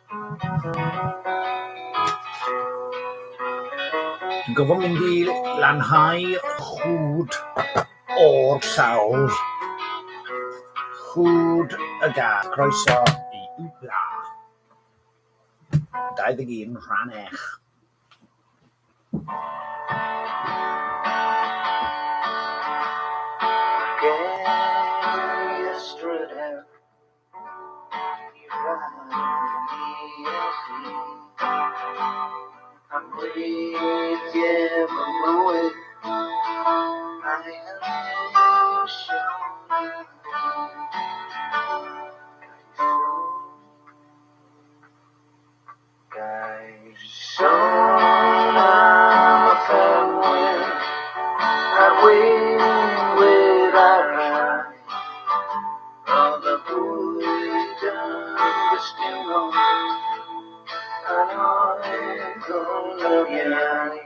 Dwi'n gorfod mynd i lanhau chwd o'r llawr. Chwd y gath. Croeso i Wpla 21 rhan ech. Gen i ystrydeb i rannu â chi am weithiau fy mywyd a'i hanesion. Gai sôn am y ffermwyr a'r gweinwyr a'r rhai roedd y bwyd yn gwestiynol pan oeddwn yn iau.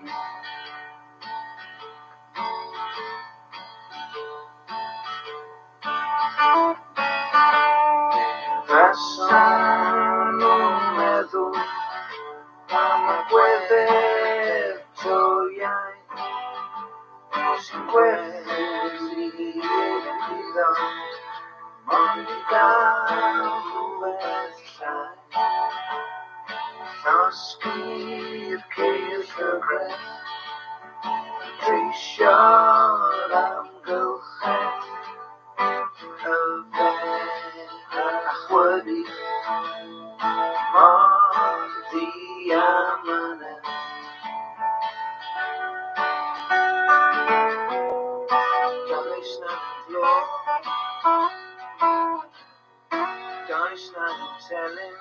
Be fasan nhw'n meddwl am agweddau'r Torïaid sy'n gwerthu eu eiddo mond i gael rhywbeth llai? Llosgi'r ceir llygredd, treisio'r amgylchedd, yfed a chwydu mor ddiamynedd. Does 'na ddim glo, does 'na ddim telyn,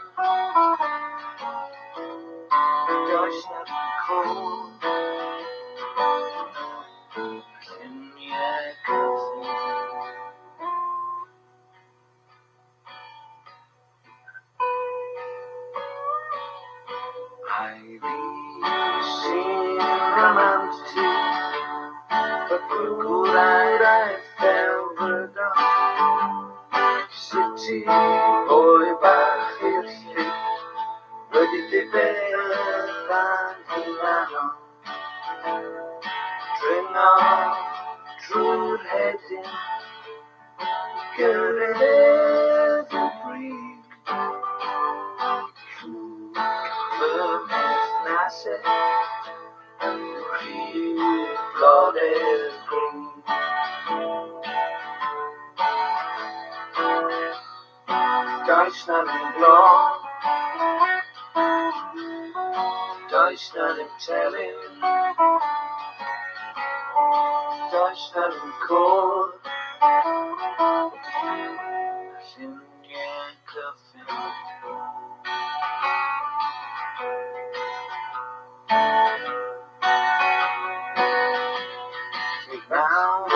does 'na ddim côr, lluniau cyffin. Ai fi sy'n ramantu y gwraidd ddelfrydol? Sut i boi bach i'r llyn wedi difetha'n hunanol? Dringo drwy'r hedyn i gyrraedd y brig. Llwch fy mherthnasau yn rhyw blodau'r grug. Does 'na ddim glo, does 'na ddim telyn, does 'na ddim côr, lluniau cyffin. Nawr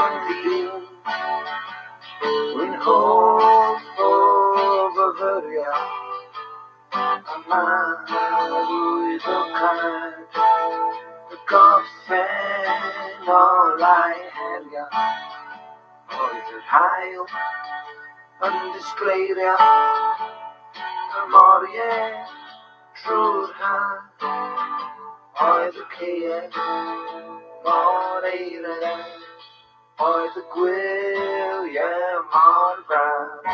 yn ddyn, wy'n hoff o fyfyrio am arwyddocâd y gorffennol a'i herio. Oedd yr haul yn disgleirio am oriau drwy'r haf. Oedd y caeau mor euraidd, oedd y gwyliau mor braf.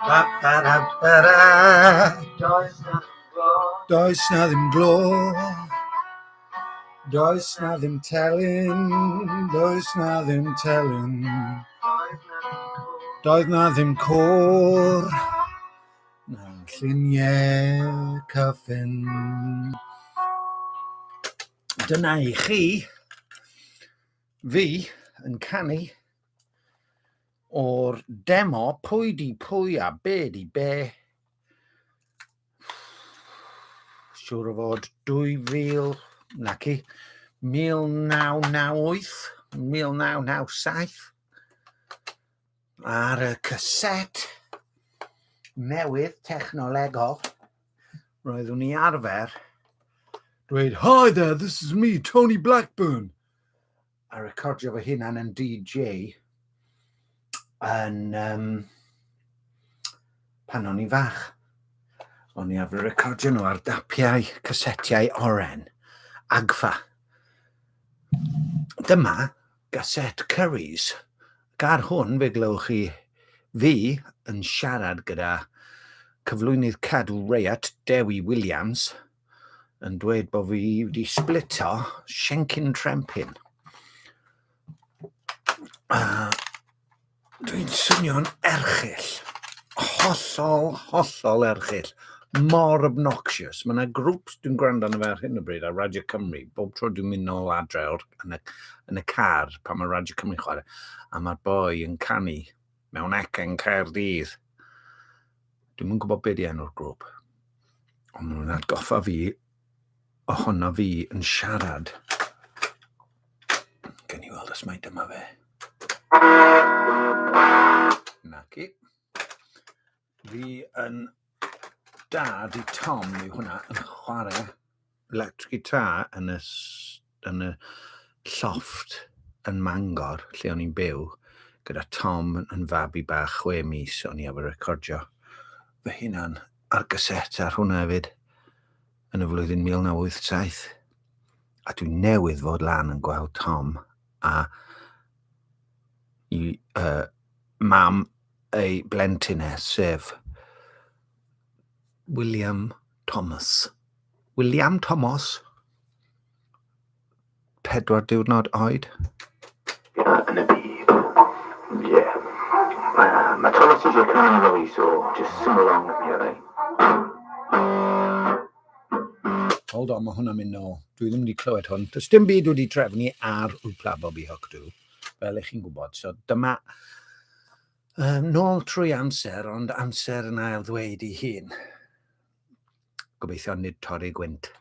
Ba ba da ba da. Does na ddim glo. Does na ddim glo. Does na ddim telyn, does na ddim telyn. Doedd na ddim côr, na lluniau cyffin. Dyna i chi, fi yn canu o'r demo pwy di pwy a be di be. Siŵr o fod 2000, naci, 1998, 1997, ar y cassette newydd technolegol, roeddwn i arfer dweud, "Hi there, this is me, Tony Blackburn," a recordio fy hunan yn DJ yn um, Pan o'n i'n fach, o'n i arfer recordio nhw ar dapiau casetiau oren, Agfa. Dyma gaset Currys. Ac ar hwn fe glywch chi fi yn siarad gyda cyflwynydd Cadw Reiat, Dewi Williams, yn dweud bod fi wedi splito Siencyn Trempyn. A dwi'n swnio'n erchyll. Hollol, hollol erchyll. Mor obnoxious. Mae yna grŵp dwi'n gwrando arno fe ar hyn o bryd ar Radio Cymru. Bob tro dwi'n mynd nôl adre o'r, yn, y, yn y car pan mae Radio Cymru'n chwarae. A mae'r boi yn canu mewn acen Caerdydd. Dwi'm yn gwybod be di enw'r grŵp, ond maen nhw'n atgoffa fi ohono fi yn siarad. Gen i weld os mai dyma fe. Naci. Fi yn dad i Tom yw hwnna yn chwarae electric guitar yn y, yn y llofft yn Mangor, lle o'n i'n byw, gyda Tom yn fabi bach 6 mis, o'n i arfer recordio fy hunan ar gyset ar hwnna hefyd yn y flwyddyn 1987. A dwi newydd fod lan yn gweld Tom a i, mam ei blentyn e, sef William Thomas. William Thomas? 4 diwrnod oed. Yn y byd. Yeah. Mae Thomas eisiau cân efo fi, so just sing along with me, alright? Hold on, mae hwnna'n mynd nôl. Dwi ddim wedi clywed hwn. Does dim byd wedi trefnu ar Wpla Bobi Hook Dw, fel ych chi'n gwybod. So dyma nôl trwy amser, ond amser yn ail ddweud ei hun. Gobeithio nid torri gwynt.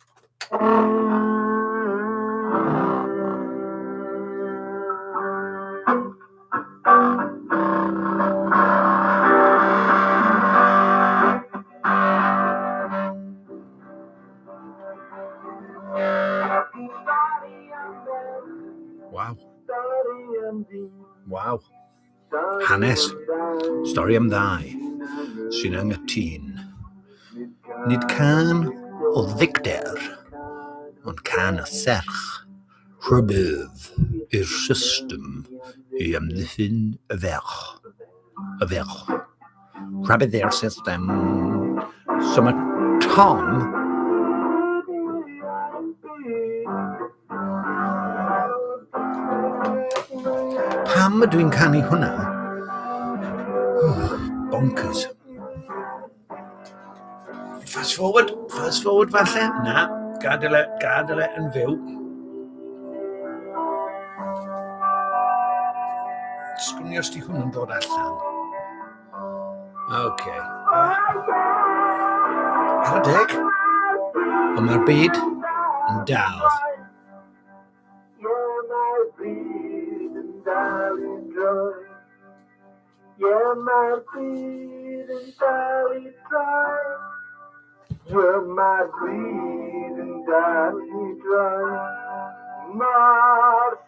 Waw. Waw. Hanes, stori am ddau sy'n anghytûn. Nid cân o ddicter, ond cân o serch, rhybudd i'r system i amddiffyn y ferch. Y ferch. Rhybudd i'r system. So mae Tom Pam ydw i'n canu hwnna? Oh, bonkers. Fast forward, fast forward falle? Na, gadael e, gadael e yn fyw. Sgwn i os di hwnnw'n dod allan. OK. Ar y deg, ond mae'r byd yn dal. Ie, mae'r byd yn dal i droi. Ie, mae'r byd yn dal i droi. Ie, mae'r byd yn dal i droi. Mae'r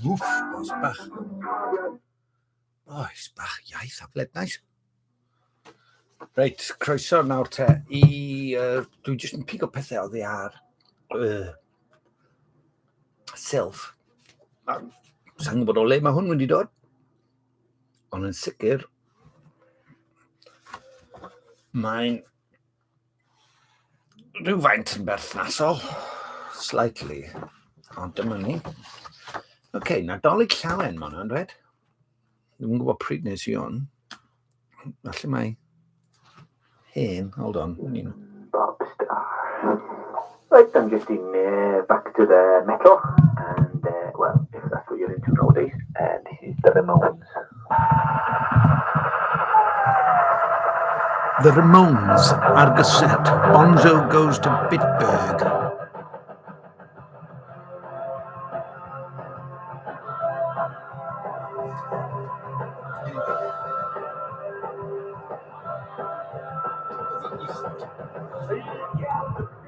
Wff, bois bach. Bois bach, iaith a blednais. Reit, croeso nawr te i... Dwi jyst yn pigo pethau oddi ar silff. Sa'n gwybod o le mae hwn wedi dod, ond yn sicr mae'n rhywfaint yn berthnasol, slightly, ond dyma ni. Oce, okay, Nadolig Llawen mae hwnna'n dweud. Dwi'm yn gwybod pryd nes i hwn. Falle mai hen, hold on. Bob Star. Right, I'm just in back to the metal, and well, if that's what you're into nowadays, this is the Ramones. The Ramones ar gyset, Bonzo Goes to Bitburg.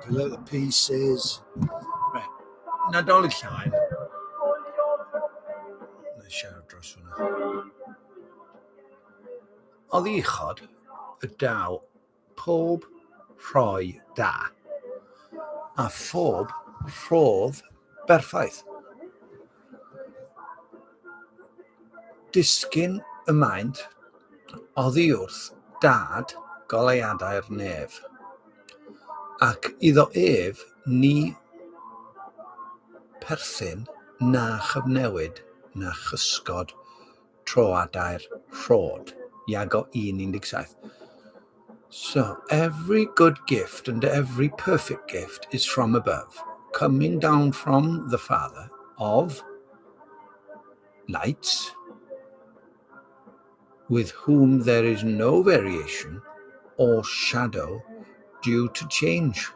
Fill out the pieces. Right. Nadolig Llaen. Na i siarad dros hwnna. Oddi uchod y daw pob rhoi da, a phob rhodd berffaith. Disgyn y maent oddi wrth Dad goleuadau'r nef, ac iddo ef ni pherthyn na chyfnewid na chysgod troadau'r rhod. Iago 1:17. So, every good gift and every perfect gift is from above, coming down from the Father of lights, with whom there is no variation or shadow due to change.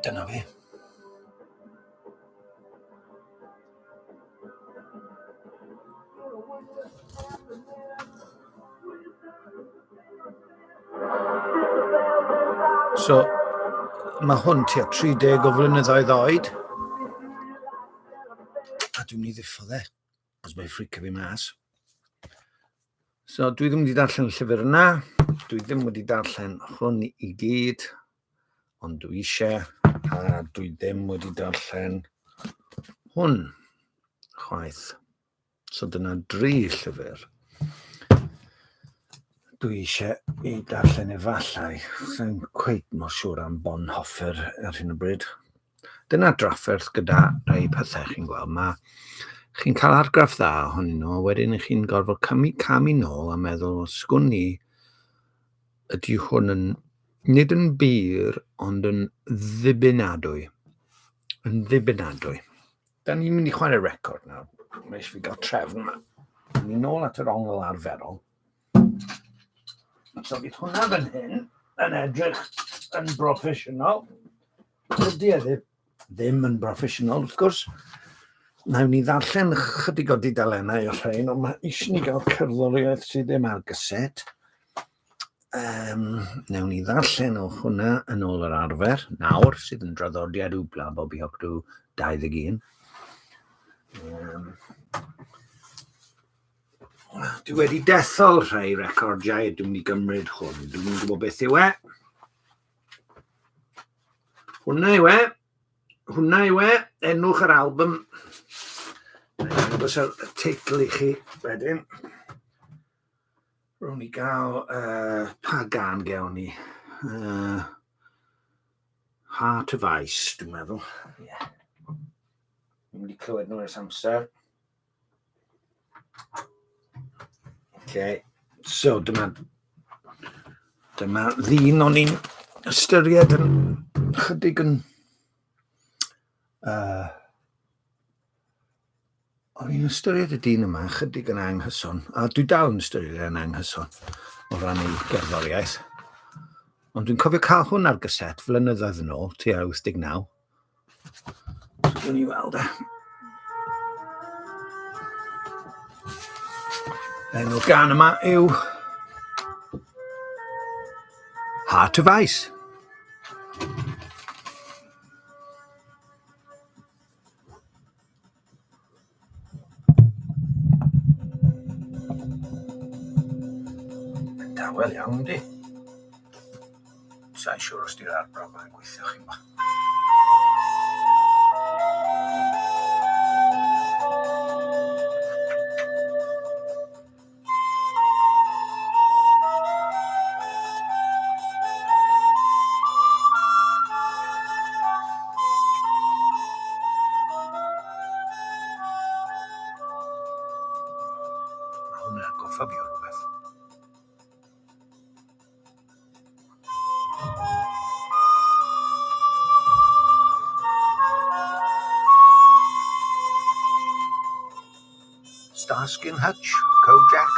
Dyna fe. So, mae hwn tua 30 o flynyddoedd oed. A dwi'n mynd i ddiffodd e, os mae'n ffricio fi mas. So, dwi ddim wedi darllen y llyfr yna. Dwi ddim wedi darllen hwn i gyd, ond dwi eisiau, a dwi ddim wedi darllen hwn chwaith. So dyna dri llyfr dwi eisiau i darllen efallai. Sa'n cweit mor siŵr am Bonhoeffer ar hyn o bryd. Dyna drafferth gyda rhai pethau chi'n gweld. Mae chi'n cael argraff dda ohonyn nhw, a wedyn chi'n gorfod camu, camu nôl a meddwl, sgwn i, ydy hwn yn, nid yn bur, ond yn ddibynadwy. Yn ddibynadwy. Da ni'n mynd i chwarae record nawr. Mae eisiau fi gael trefn yma. Ni'n nôl at yr ongl arferol. So bydd hwnna fan hyn yn edrych yn broffesiynol. Dydy e ddim, ddim yn broffesiynol, wrth gwrs. Nawn ni ddarllen chydig o dudalennau o rhain, ond mae eisiau ni gael cerddoriaeth sydd ddim ar gyset. Nawn ni ddarllen o hwnna yn ôl yr arfer, nawr, sydd yn draddodiad wbla Bobi Hocdw 21. Dwi wedi dethol rhai recordiau, dwi'n mynd i gymryd hwn. Dwi'n mynd i gwybod beth yw e. Hwna yw e. Hwna yw e. Enwch yr album. Dangos y teitl i chi wedyn. Rown ni gael pa gan gewn ni? Heart of Ice, dwi'n meddwl. Ie. Yeah. Dwi'n mynd i clywed nhw ers amser. Okay. So dyma ddyn o'n i'n ystyried yn chydig yn o'n i'n ystyried y dyn yma chydig yn anghyson, a dwi dal yn ystyried e'n anghyson o ran ei gerddoriaeth. Ond dwi'n cofio cael hwn ar gyset flynyddoedd yn ôl, tua 89. Dwi'n ni weld e. Enw'r gan yma yw Heart of Ice. Dawel iawn, di. Sa'n siŵr os di'r arbrawf yma'n gweithio chi'n gwybod. atgoffa fi o rhywbeth. Starsky and Hutch, Kojak.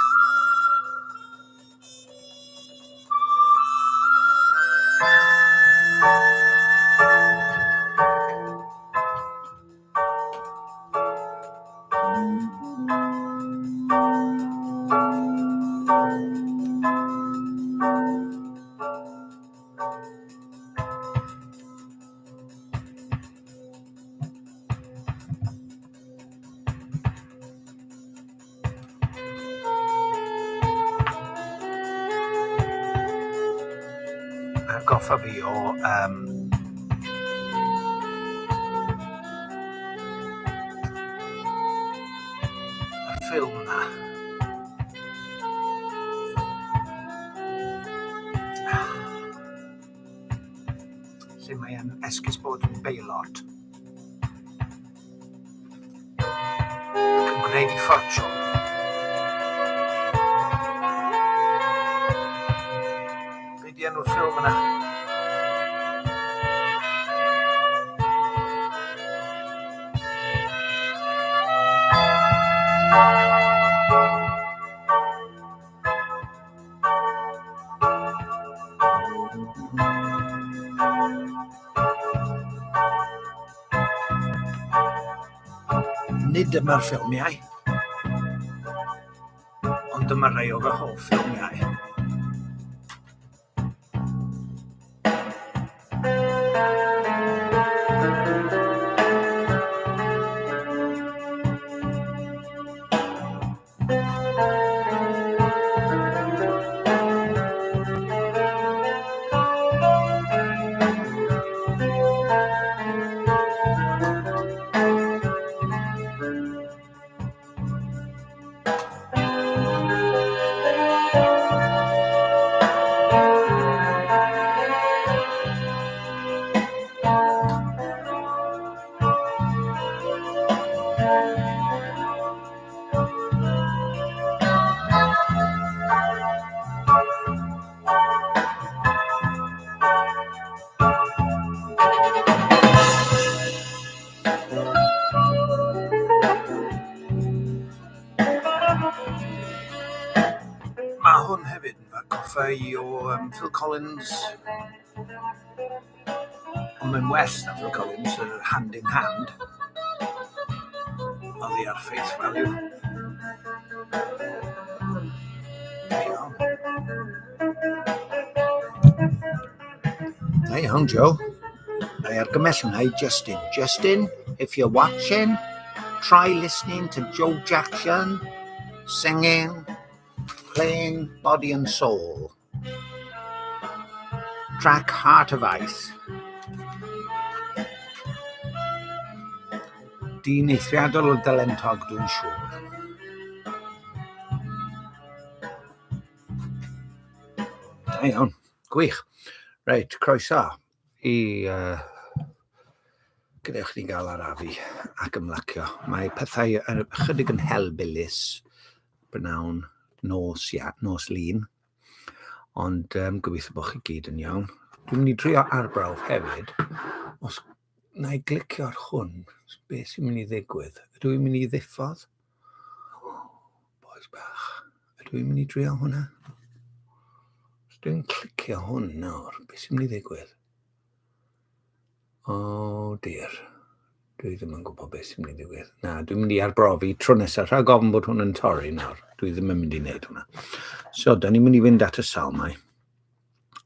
Atgoffa fi o y ffilm 'na. Lle mae e'n esgus bod yn beilot. Ac yn gwneud ei ffortiwn. Be di enw'r ffilm yna? Nid dyma'r ffilmiau, ond dyma rai o fy hoff ffilmiau. Mae hwn hefyd yn fy atgoffa i o Phil Collins, ond mae'n well na Phil Collins, Hand in Hand, oddi ar Face Value. Da iawn. Da iawn, Joe. Na i argymell hwnna i Justin. Justin, if you're watching, try listening to Joe Jackson singing, playing Body and Soul. Track Heart of Ice. Dyn eithriadol o dalentog, dwi'n siŵr. Da iawn, gwych. Reit, croeso i gadewch ni gael arafu ac ymlacio. Mae pethau yn ychydig yn helbulus brynawn nos, ia, nos Lun. Ond gobeithio bod chi gyd yn iawn. Dwi'n mynd i drio arbrawf hefyd. Os na i glicio ar hwn, beth sy'n mynd i ddigwydd? Ydw i'n mynd i ddiffodd? Boys bach, ydw i'n mynd i drio hwnna? Os dwi'n clicio hwn nawr, beth sy'n mynd i ddigwydd? Oh dear. Dwi ddim yn gwybod beth sy'n mynd i ddigwydd. Na, dwi'n mynd i arbrofi tro nesaf. Rhag ofn bod hwn yn torri nawr. Dwi ddim yn mynd i wneud hwnna. So, da ni'n mynd i fynd at y salmau.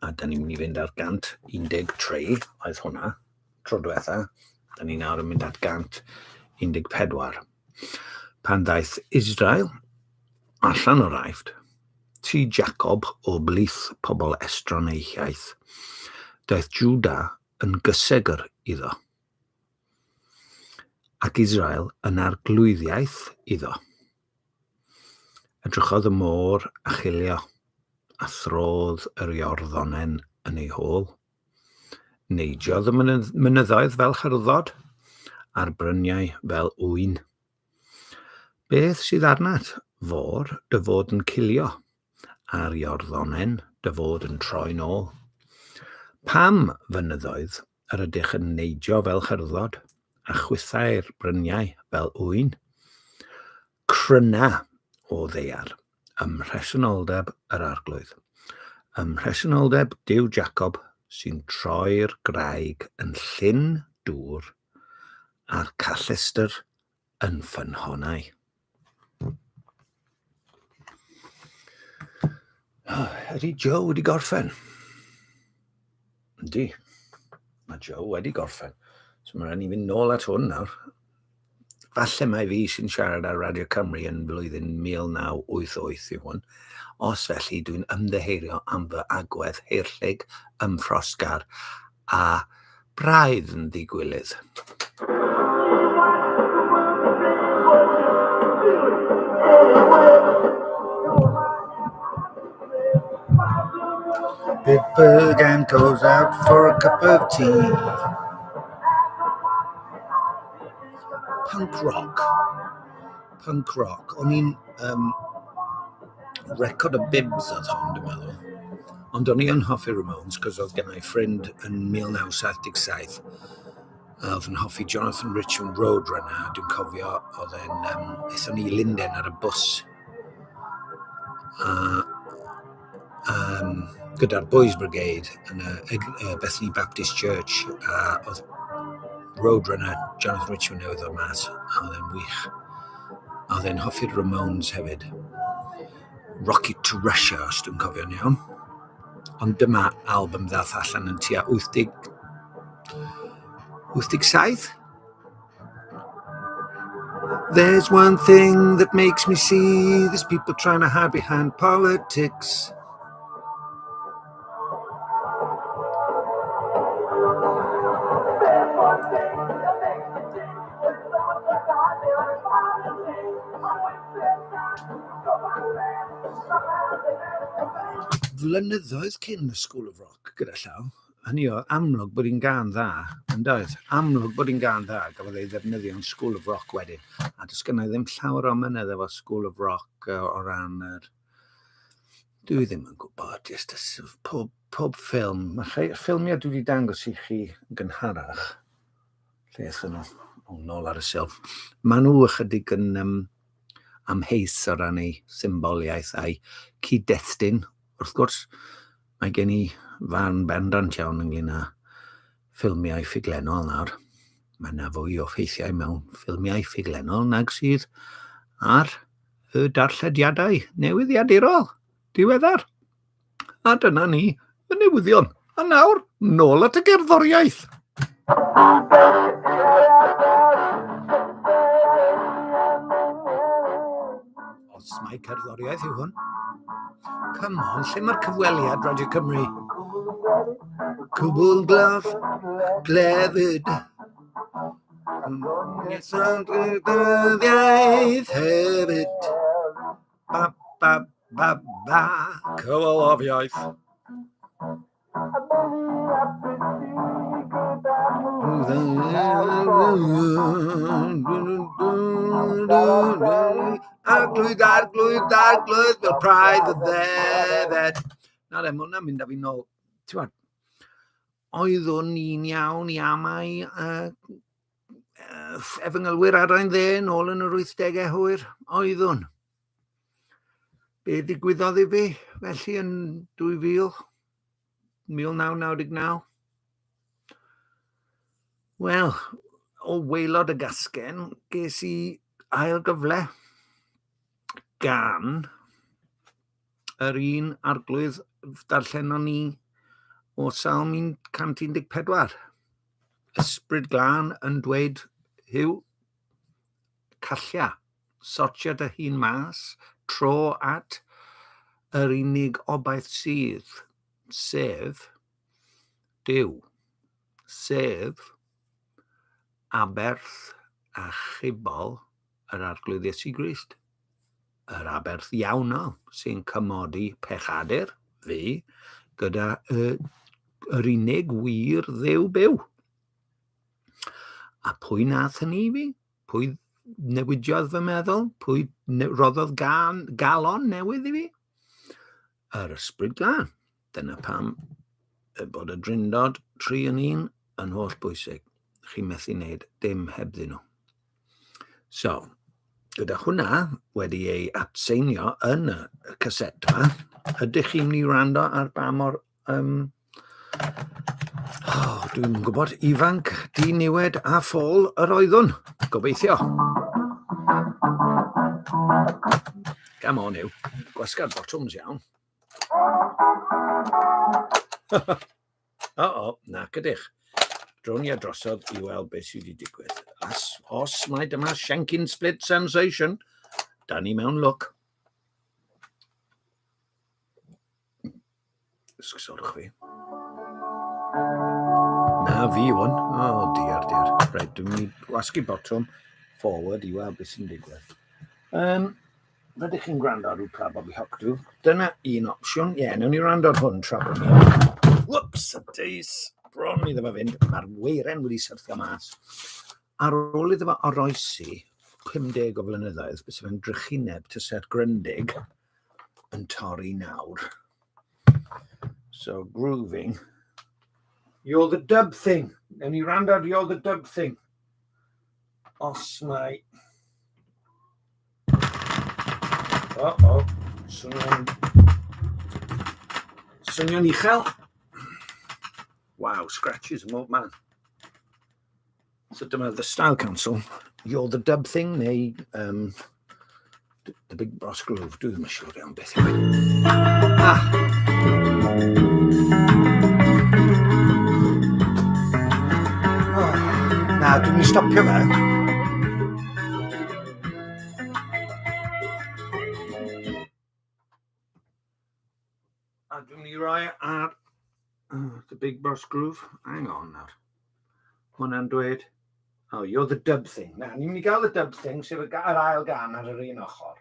A da ni'n mynd i fynd ar 113, oedd hwnna, tro diwetha. Da ni nawr yn mynd at 114. Pan ddaeth Israel allan o'r Aifft, ti Jacob o blith pobl estron eu hiaith, daeth Juda yn gysegr iddo, ac Israel yn arglwyddiaeth iddo. Edrychodd y môr a chilio, a throdd yr Iorddonen yn ei hôl. Neidiodd y mynyddoedd fel hyrddod, a'r bryniau fel ŵyn. Beth sydd arnat, Fôr, dy fod yn cilio, a'r Iorddonen, dy fod yn troi'n ôl. Pam, fynyddoedd, yr ydych yn neidio fel hyrddod, a chwithau'r bryniau fel ŵyn? Cryna, o ddaear, ym mhresenoldeb yr Arglwydd, ym mhresenoldeb Duw Jacob sy'n troi'r graig yn llyn dŵr a'r callestr yn ffynhonnau. Ydy Joe wedi gorffen? Ydy. Mae Joe wedi gorffen. So mae rhaid ni fynd nôl at hwn nawr. Falle mai fi sy'n siarad ar Radio Cymru yn flwyddyn 1988 yw hwn. Os felly, dwi'n ymddiheurio am fy agwedd haerllug, ymffrostgar a braidd yn ddigwilydd. Big Bergen goes out for a cup of tea. Punk rock. Punk rock. O'n i'n... Um, record y Bibs oedd hon, dwi'n meddwl. Ond o'n i yn hoffi Ramones, cos oedd gen i ffrind yn 1977 a oedd yn hoffi Jonathan Richman Roadrunner, a dwi'n cofio oedd e'n... Um, aethon ni i Lunden ar y bws. A um, gyda'r Boys Brigade yn y, y Bethany Baptist Church, a oedd Roadrunner Jonathan Richman newydd ddod mas, a oedd e'n wych. A oedd e'n hoffi'r Ramones hefyd. Rocket to Russia, os dwi'n cofio'n iawn. Ond dyma album ddath allan yn tua 80... 87? There's one thing that makes me see there's people trying to hide behind politics. Flynyddoedd cyn y School of Rock, gyda llaw. Hynny yw, amlwg bod hi'n gân dda, yn doedd? Amlwg bod hi'n gân dda, gafodd ei ddefnyddio yn School of Rock wedyn. A does gynna i ddim llawer o amynedd efo School of Rock o ran yr... Dwi ddim yn gwybod, jyst y, pob, pob ffilm. Mae rhai ffilmiau dwi wedi dangos i chi yn gynharach, lle aethon nhw, o, nôl ar y silff. Maen nhw ychydig yn um, amheus o ran eu symboliaeth a'u cyd-destun, wrth gwrs. Mae gen i farn bendant iawn ynglyn â ffilmiau ffuglenol nawr. Mae yna fwy o ffeithiau mewn ffilmiau ffuglenol nag sydd ar y darllediadau newyddiadurol diweddar. A dyna ni, y newyddion. A nawr, nôl at y gerddoriaeth. Os mai cerddoriaeth yw hwn. Come on, lle mae'r cyfweliad Radio Cymru? Cwbl glaf, glefyd. Dyddiaeth hefyd. Ba, ba, ba, ba, cyfalafiaeth. Arglwydd, arglwydd, arglwydd, fel praidd y ddefed. Na le, mae hwnna'n mynd â fi nôl. Ti'n oeddwn i'n iawn i amau uh, efengylwyr adain dde nôl yn yr 80au hwyr? Oeddwn. Be ddigwyddodd i fi felly yn 2000, 1999? Wel, o waelod y gasgen, ges i ail gyfle gan yr un arglwydd darllenon ni o Salm 114. Ysbryd Glân yn dweud, Huw, callia, sortio dy hun mas, tro at yr unig obaith sydd, sef Duw, sef aberth achubol yr Arglwydd Iesu Grist. Yr aberth iawnol sy'n cymodi pechadur, fi, gyda y, yr unig wir Dduw byw. A pwy nath hynny i fi? Pwy newidiodd fy meddwl? Pwy roddodd gan, galon newydd i fi? Yr Ysbryd Glân. Dyna pam y bod y Drindod 3 yn 1 yn holl bwysig. Chi'n methu wneud dim hebddyn nhw. So, gyda hwnna wedi ei atseinio yn y caset yma, ydych chi'n mynd i wrando ar ba mor oh, dwi'n gwybod, ifanc, diniwed a ffôl yr oeddwn. Gobeithio. Come on, yw. Gwasga'r botwms iawn. O-o, nac ydych. Drown ni drosodd i weld beth sydd wedi digwydd. As, os mai dyma Shenkin Split Sensation, da ni mewn lwc. Ysgwysodwch fi. Na fi hwn. Oh, dear, dear. Reit, dwi'n mynd i wasgu botwm forward i weld beth sy'n digwydd. Rydych chi'n gwrando ar Wpla Bobby Hocdw. Dyna un opsiwn. Ie, yeah, newn ni wrando ar hwn tra bod ni. Whoops, days. Bron iddo fe fynd. Mae'r weiren wedi syrthio mas. Ar ôl iddo fe oroesi 50 o flynyddoedd, bys fe'n drychineb tyse'r gryndig yn torri nawr. So, grooving. You're the dub thing. Newn ni wrando ar You're the dub thing. Os mae... O-o, swnio'n... Swnio'n uchel. Wow, scratches yn bob man. So dyma The Style Council, You're the Dub Thing, neu The Big Boss Groove. Dwi ddim yn siŵr iawn beth yw e. Ah! Oh, na, dwi'n mynd i stopio fe. A dwi'n mynd i roi ar The Big Boss Groove. Hang on nawr. Hwna'n dweud, oh, you're the dub thing. Na, ni'n mynd i gael the dub thing, sef yr ail gan ar yr un ochr.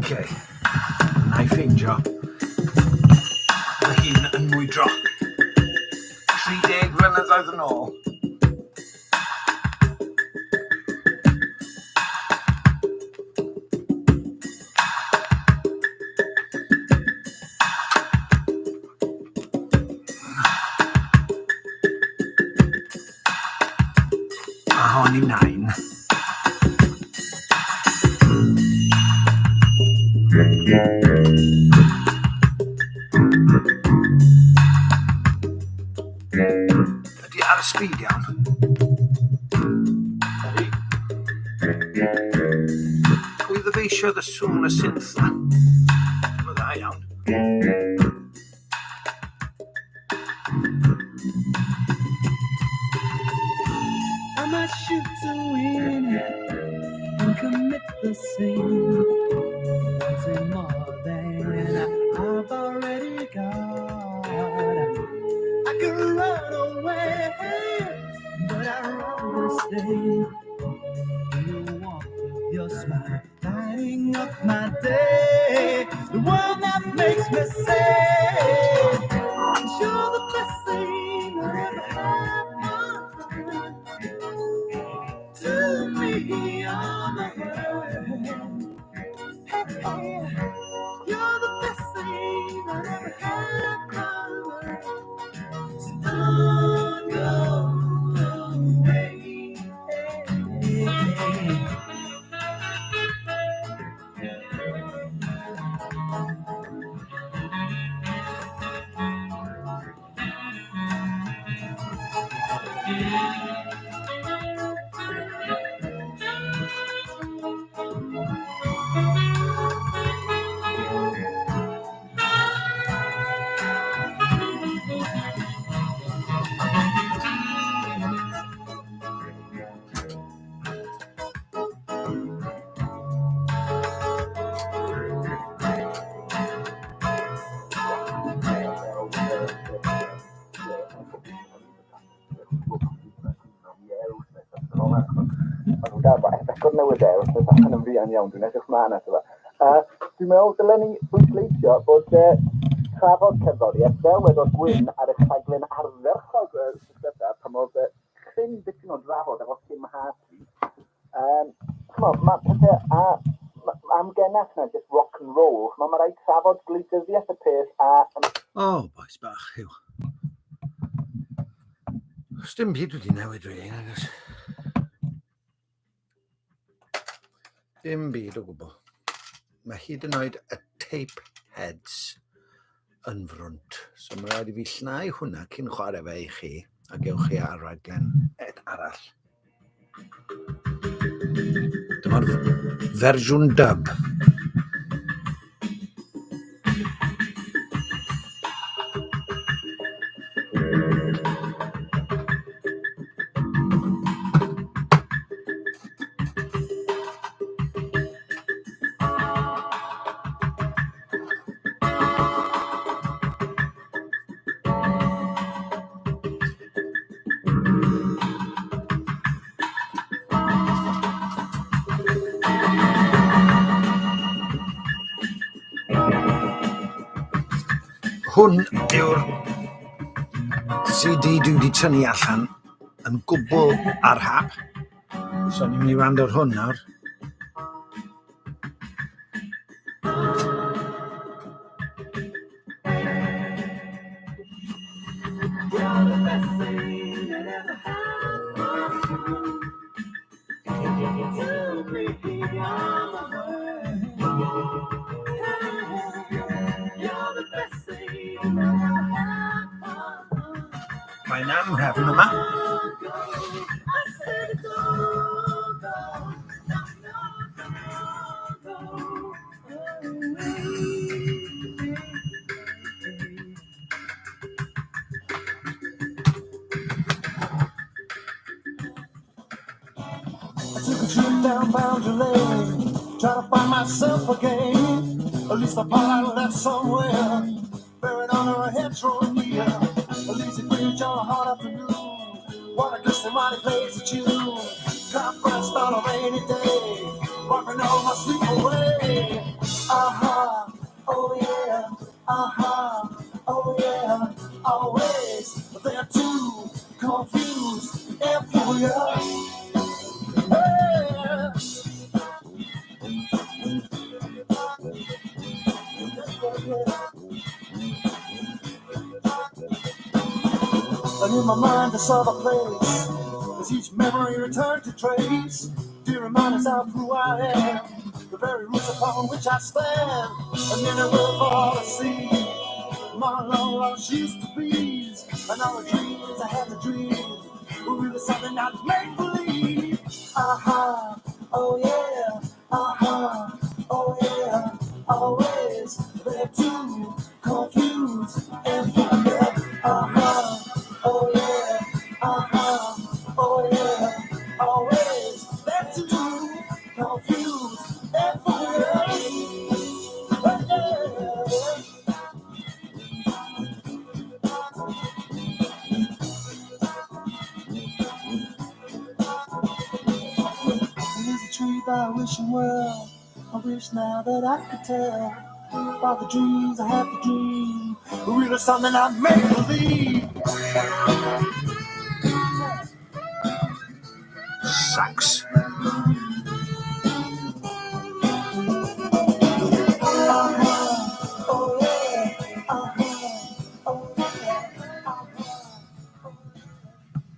Okay. Na i ffeindio fy hun yn mwydro. 30 flynyddoedd yn ôl. A hon i nain. Ydy ar y speed iawn? Ydy. Pwy ddyfeisiodd y sŵn y synth na? Mae'n dda iawn. I might shoot to win and commit the sin. Wanting more than I've already got. I could run away, but I'd rather stay. In the warmth of your smile, lighting up my day. The one that makes me say, you're the best thing that ever happened to me on the world. Hey, hey, you're the best thing that ever happened. So don't go away. Record newydd e, wythnos allan yn fuan iawn, dwi'n edrych mlaen ato fe. A dwi'n meddwl dylen ni bwysleisio bod trafod cerddoriaeth, fel wedodd Gwyn ar eich rhaglen ardderchog y wythnos diwetha, pan oedd yy cryn dipyn o drafod efo Tim Hartley. Um, ch'mo', ma' pethe a ma' amgenach na jyst rock and roll, ch'mo', ma' raid trafod gwleidyddiaeth y peth a... O, oh, bois bach, yw. Os dim byd wedi newid, really, nag oes. Dim byd o gwbl. Mae hyd yn oed y tape heads yn frwnt. So mae rhaid i fi llnau hwnna cyn chwarae fe i chi a gewch chi ar raglen ed arall. Dyma'r fersiwn dub. Hwn yw'r CD dwi wedi tynnu allan yn gwbl ar hap. So ni'n mynd i wrando ar hwn nawr. Mae'n anhrefn yma. I took a trip down Boundary Lane, trying to find myself again. At least I part I left somewhere, buried under a hedgerow near. A lazy bridge on a hot afternoon. What a gusty mighty place to tune. Cop rest on a rainy day, wiping all my sleep away. Aha, oh yeah, aha, oh yeah, always there to confuse and fool ya. Hey. And in my mind I saw the place as each memory returned to trace. Dear reminders of who I am, the very roots upon which I stand. And then it will for all to see my long lost used to be's, and all the dreams I had to dream were really something I'd make believe. Aha, oh yeah, aha, oh yeah, always there to confuse and forget. Aha, oh yeah, aha, oh yeah, always there to confuse and forget. Yeah. There's a tree by a wishing well. I wish now that I could tell about the dreams I have to dream. Really something I make believe. Sax. Uh-huh. Oh yeah. Uh-huh. Oh yeah. Uh-huh.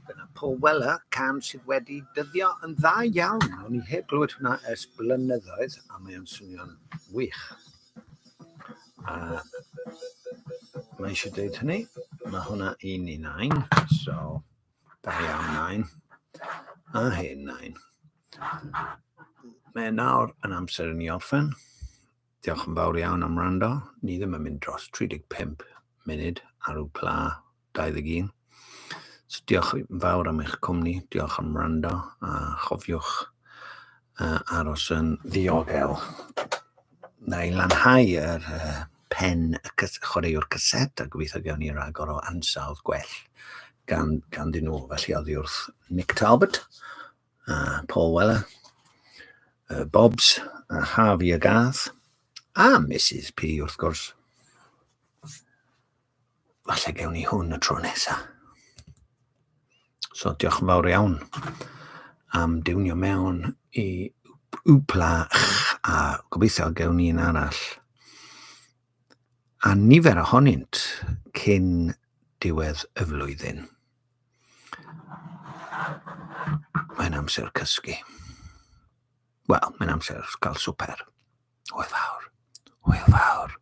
Dyna Paul Weller, can sydd wedi dyddio yn dda iawn. O'n i heb glywed hwnna ers blynyddoedd, a mae o'n swnio'n wych. A mae eisiau dweud hynny, mae hwnna un i nain, so da iawn nain, a hen nain. Mae nawr yn amser i ni orffen. Diolch yn fawr iawn am wrando. Ni ddim yn mynd dros 35 munud ar yw pla 21. So diolch yn fawr am eich cwmni, diolch am wrando a chofiwch aros yn ddiogel. Na i lanhau yr pen y chwaraewr caset a gobeithio gewn ni ragor o ansawdd gwell gan, ganddyn nhw. Felly oddi wrth Nick Talbot, a Paul Weller, y Bobs, a Harvey y Gath, a Mrs P wrth gwrs. Falle gewn ni hwn y tro nesa. So diolch yn fawr iawn am diwnio mewn i Wpla a gobeithio gewn ni un arall. A nifer ohonynt cyn diwedd y flwyddyn. Mae'n amser cysgu. Wel, mae'n amser cael swper. Hwyl fawr. Hwyl fawr.